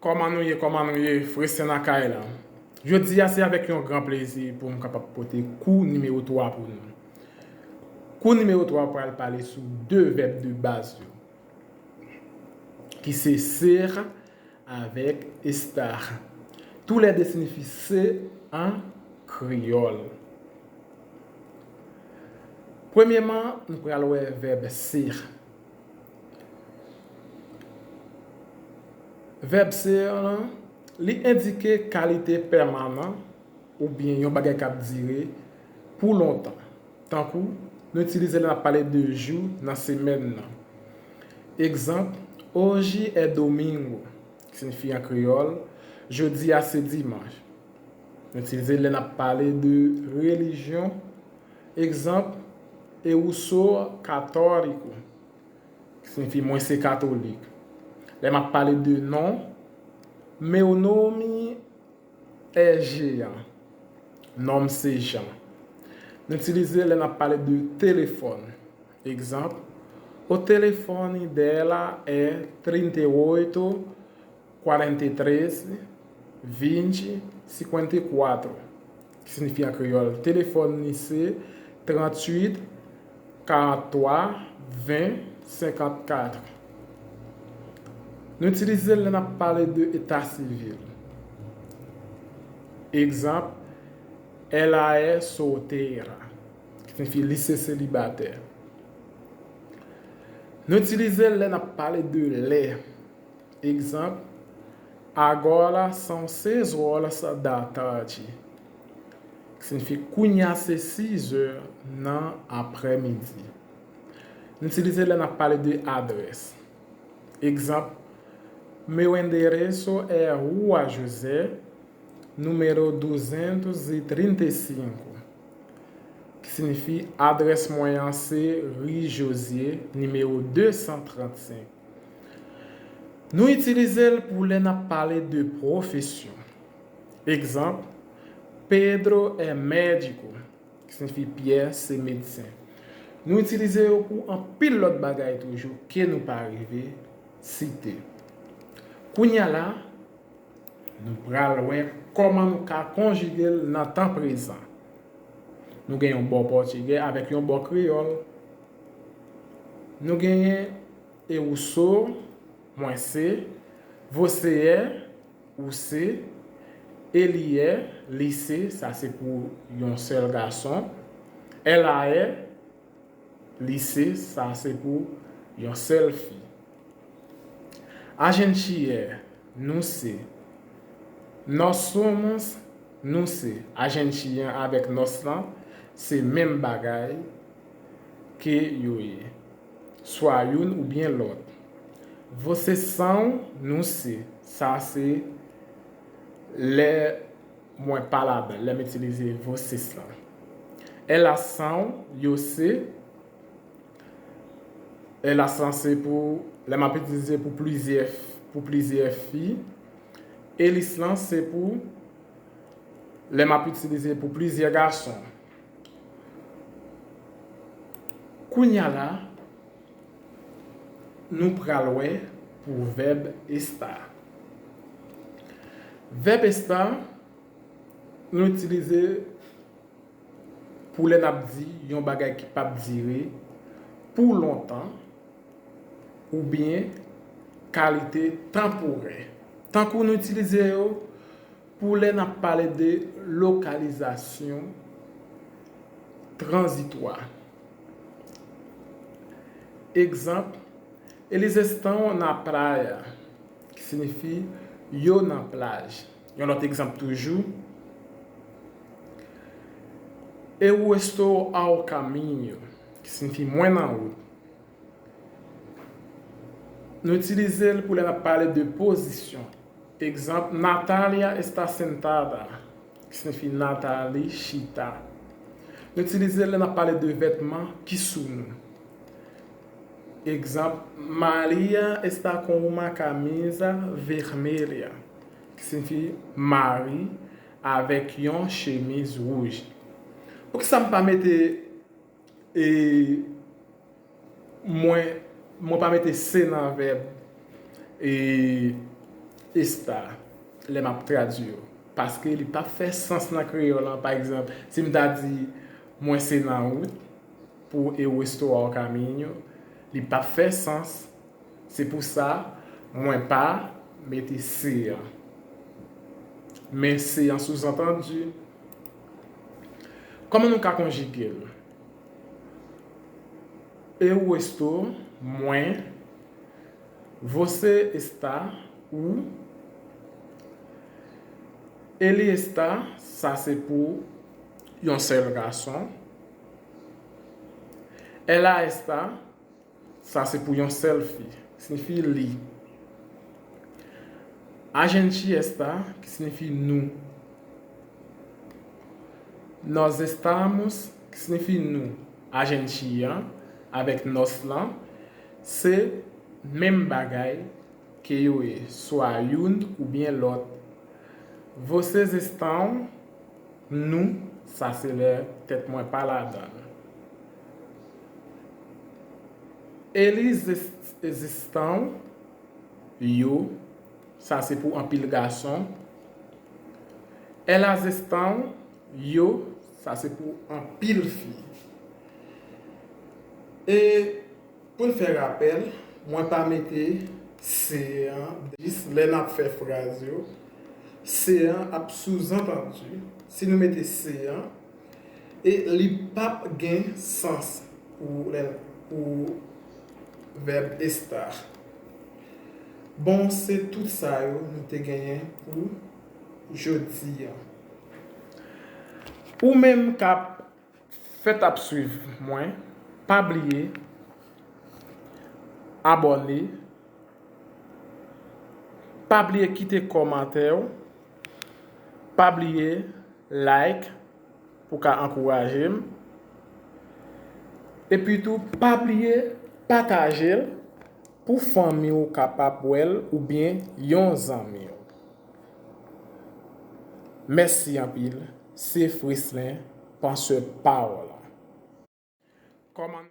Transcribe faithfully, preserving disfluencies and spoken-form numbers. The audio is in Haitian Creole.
Kòman nou ye, kòman nou ye, frè Sen nan kay la? Jodi a, se avèk yon gran plezi pou m kapab pote kou nimewo twa pou nou. Kou nimewo twa pral pale sou de vèb de baz yo, ki se ser avèk estar. Toulède siyifi se an kreyòl. Premyèman, nou pral wè vèb ser. Vèb ser lan, li endike kalite pèmanan oubyen yon bagay k ap dire pou lontan. Tankou, nou itilize l lè n ap pale de jou nan semèn nan. Egzanp, hoje é domingo, ki siyifi an kreyòl, jodi a se dimanch. Nou itilize l lè n ap pale de relijyon. Egzanp, eu sou católico, ki siyifi mwen se katolik. Lè m ap pale de non, meu nome é Jean, non m se Jan. Nou itilize l lè n ap pale de telefòn. Egzanp, o telefone dela é trinta e oito, quarenta e três, vinte, cinquenta e quatro, ki siyifi an kreyòl, telefòn li se tranntuit, karanntwa, ven, senkantkat. Nou itilize l lè n ap pale de eta sivil. Egzanp, ela é solteira, ki siyifi li se selibatè. Nou itilize l lè n ap pale de lè. Egzanp, agora são seis horas da tarde, ki siyifi kounye a se sizè nan aprèmidi. Nou itilize l lè n ap pale de adrès. Egzanp, meu endereço é Rua José, número duzentos e trinta e cinco, ki siyifi adrès mwen an se ri Jozye, nimewo de san trannsenk. Nou itilize l pou lè n ap pale de pwofesyon. Egzanp, Pedro é médico, ki siyifi Pyè se medsen. Nou itilize yo pou anpil lòt bagay toujou ke nou pa rive site. Kounye a la, nou pral wè kòman nou ka konjige l nan tan prezan. Nou gen yon bò pòtigè avèk yon bò kreyòl. Nou genyen eu sou, mwen se, você é, ou se, ele é, li se, sa se pou yon sèl gason, ela é, li se, sa se pou yon sèl fi. A gente é, nou se. Nós somos, nou se. A gente an avèk nós lan se menm bagay ke yo ye. Swa youn oubyen lòt. Vocês são, nou se. Sa se lè mwen pa ladan, lè m itilize vocês lan. Elas são, yo se. Elas lan se pou lè m ap itilize pou plizyè, pou plizyè fi. Eles lan se pou lè m ap itilize pou plizyè gason. Kounye a la, nou pral wè pou vèb estar. Vèb estar, nou itilize pou lè n ap di yon bagay ki p ap dire pou lontan, oubyen kalite tanporè. Tankou nou itilize yo pou lè n ap pale de lokalizasyon tranzitwa. Egzanp, eles estão na praia, ki siyifi yo nan plaj. Yon lòt egzanp toujou, eu estou ao caminho, ki siyifi mwen nan wout. Nou itilize l pou lè n ap pale de pozisyon. Egzanp, Natália está sentada, ki siyifi Nathalie chita. Nou itilize l lè n ap pale de vètman ki sou nou. Egzanp, Maria está com uma camisa vermelha, ki siyifi Mari avèk yon chemiz wouj. Poukisa m pa mete e mwen, mwen pa mete se nan vèb e Esta lè m ap tradui yo. Paske li p ap fè sans nan kreyòl lan. Pa egzanp, si m ta di, mwen se nan wout pou eu estou ao caminho, li p ap fè sans. Se pou sa, mwen pa mete se an. Men se an souzantandi. Kòman nou ka konjige l? Eu estou, mwen. Você está, ou. Ele está, sa se pou yon sèl gason. Ela está, sa se pou yon sèl fi, ki siyifi li. A gente está, ki siyifi nou. Nós estamos, ki siyifi nou. A gente an avèk nós lan se menm bagay ke yo ye, swa youn oubyen lòt. Vocês estão, nou, sa se lè tèt mwen pa ladan l. Eles es- estão, yo, sa se pou anpil gason. Elas estão, yo, sa se pou anpil fi. E pou n fè rapèl, mwen pa mete se an, jis lè n ap fè fraz yo, se an ap souzantandi. Si nou mete se an, e li p ap gen sans pou, pou vèb estar. Bon, se tout sa yo nou te genyen pou jodi a. Ou menm k ap fèt ap swiv mwen, pa bliye abòne, pa bliye kite kòmantè w, pa bliye like pou ka ankouraje m. Epi tou, pa bliye pataje l pou fanmi w kapab wè l oubyen yon zanmi w. Mèsi anpil, se Freslin, pansè pawòl la. Kòman